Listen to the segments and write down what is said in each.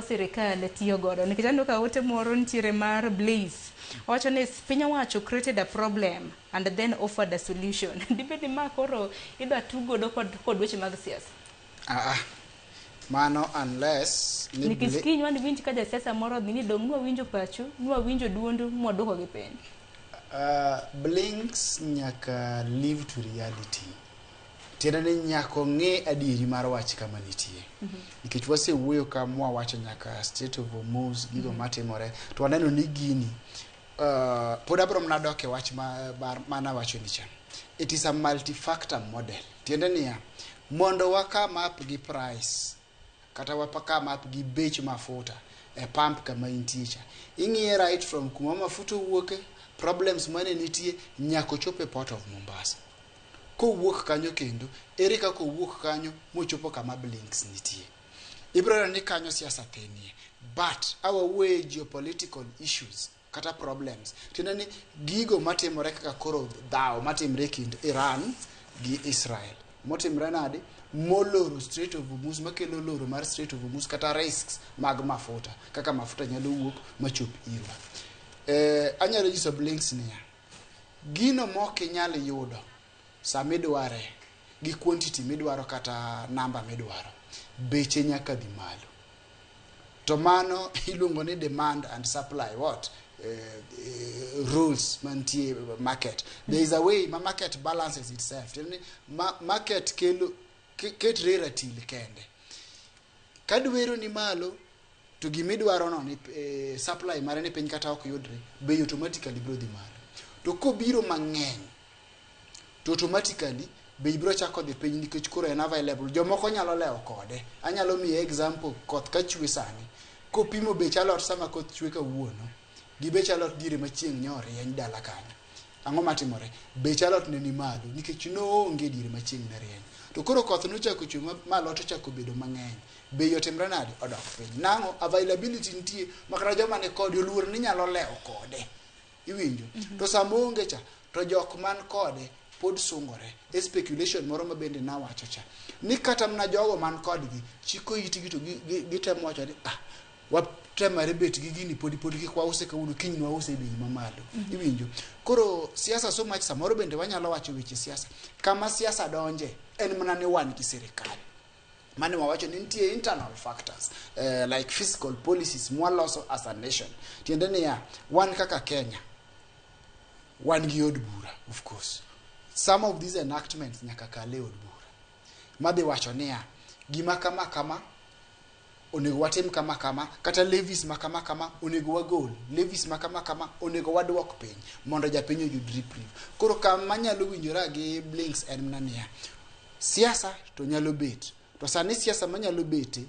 Sirikal tiyo godo nikech aneno ka ote moro nitiere mar Blaze owacho ni piny owacho created a problem and then offered a solution. Dibed ni ma koro idwa tug godo kod weche mag siasa? Ah, mano unless ni nikech kiny wan winj ka jasiasa moro odhi ni dong' nwawinjo pachu, nwawinjo duondu, mwaduoko gi piny. Blinks nyaka live to reality. Tiende ni nyaka ong'e adieri mar wach kama nitie. Nikech wasewuoyo ka mwawacho nyaka State of Hormuz, gigo matimore, to waneno ni gini pod abro mana dok e wach manawacho ni cha. It is a multi-factor model. Tiende niya, mondo wa come up gi price kata wa come up gi bech mafuta e pump kama intie cha, ing'iye right from kuma mafuta owuoke, problems mane nitie, nyaka ochop e Port of Mombasa. Kowuok kanyo kendo, ere kaka owuok kanyo mochopo kama Blinks nitie? Ibiro neno ni kanyo siasa thinie. But awawuoye geopolitical issues kata problems. Tiende ni gigo matimore kaka koro dhawo matimre e kind Iran gi Israel. Motimre nade? Moloro Strait of Hormuz, makelo loro mar Strait of Hormuz kata risks mag mafuta, kaka mafuta nyalo wuok machop irwa. Anyalo nyiso Blinks niya, gino mok inyal yudo samidware gi quantity midwaro kata namba midwaro, beche nyaka dhi malo. To mano iluongo ni demand and supply what? Rules mantie market. There is a way ma market balances itself. Tiende ni market kelo ketre ratil kende. Ka dwero ni malo to gimidwaro no ni supply mare ni piny kata ok yudre, bei automatically biro dhi malo. To kobiro mang'eny to automatically bei biro chako dhi piny nikech koro en available. Jomoko nyalo lewo kode. Anyalo miyi example, koth ka chwe sani. Kopimo bech alot sama koth chwe kawuono gi bech alot diere ma chieng' nyo rieny dala kanyo. Ang'o matimore? Bech alot ne ni malo nikech noonge diere ma chieng' ne rieny. To koro koth nochako chwe ma alot ochako bedo mang'eny. Bei otimre nade? Odok piny. Nang'o? Availability nitie ma kata joma ni kode oluor ni nyalo lewo kode. Iwinjo? To sama oonge cha, to jok man kode pod sungore. E speculation moro ma bende nawacho cha. Ni kata mana jogo man kodgi chiko itgi to gitemo wacho ni ah, watemare bet gi gini podi kik wause kawuono, kiny nwause e bei mamalo. Iwinjo? Koro siasa so much samoro bende wanyalo wacho weche siasa. Kama siasa donje en mana ni wan gi sirikal. Mane wawacho ni nitie internal factors like fiscal policies mwaloso as a nation. Tiende niya, wan kaka Kenya, wan gi od bura, of course. Some of these enactments nyaka kal e od bura. Madhi wacho niya, gima kama kama, onego watim kama kama, kata levies ma kama kama, onego wagol. Levies ma kama kama, onego waduok piny, mondo japiny oyud reprieve. Koro kama nyalo winjora gi Blinks en mana niya, siasa to nyalo bet. To sani siasa manyalo bete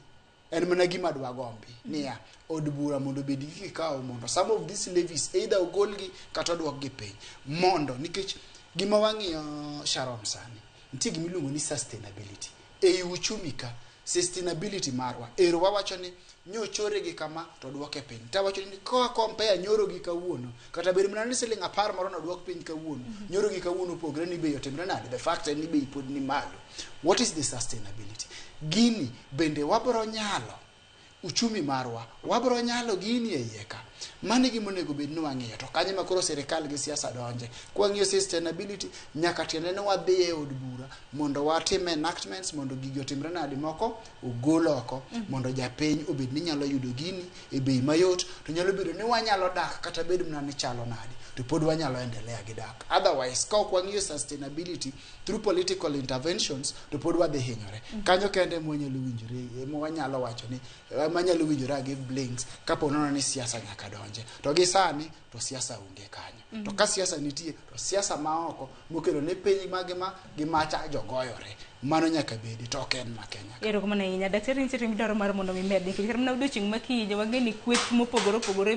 en mana gima dwa gombi niya, od bura mondo obed gi kikao mondo some of these levies either ogolgi kata oduokgi piny mondo nikech gima wang'iyo Sharon sani nitie gima iluongo ni sustainability ei uchumi ka. Sustainability marwa ero wawacho ni nyochore gi kama to duoke piny, tawacho ni koa compare nyoro gi kawuono, kata bed mana ni siling 10 moro noduok piny kawuono, nyoro gi kawuono opogre ni bei otimre nade, the fact en ni bei pod ni malo. What is the sustainability? Gini bende wabro nyalo uchumi marwa, wabro nyalo gini e iye ka? Mano e gima onego bed ni wang'iyo. To kanyo ma koro sirikal gi siasa donje. Kwang'iyo sustainability, nyaka tiende ni wadhi e od bura mondo watim enactments mondo gigi otimre nade, moko ogol oko mondo japiny obed ni nyalo yudo gini e bei mayot, to nyalo bedo ni wanyalo dak kata bed mana ni chalo nade to pod wanyalo endelea gi dak. Otherwise ka ok wang'iyo sustainability through political interventions to pod wadhi hinyore. Kanyo kende ema wanyalo winjore, ema wanyalo wacho ni ema nyalo winjore gi Blinks kapo nono ni siasa nyaka donje. To gi sani to siasa onge kanyo. To ka siasa nitie to siasa ma oko mokelo ni piny magima gi macha jogoyore, mano nyaka bedi, to ok en ma Kenya ka. Erokamano ahinya. Daktari, nitiere midwaro mar mondo mi med nikech kata mana odiochieng' ma kiny wang'e ni kweth mopogore opogore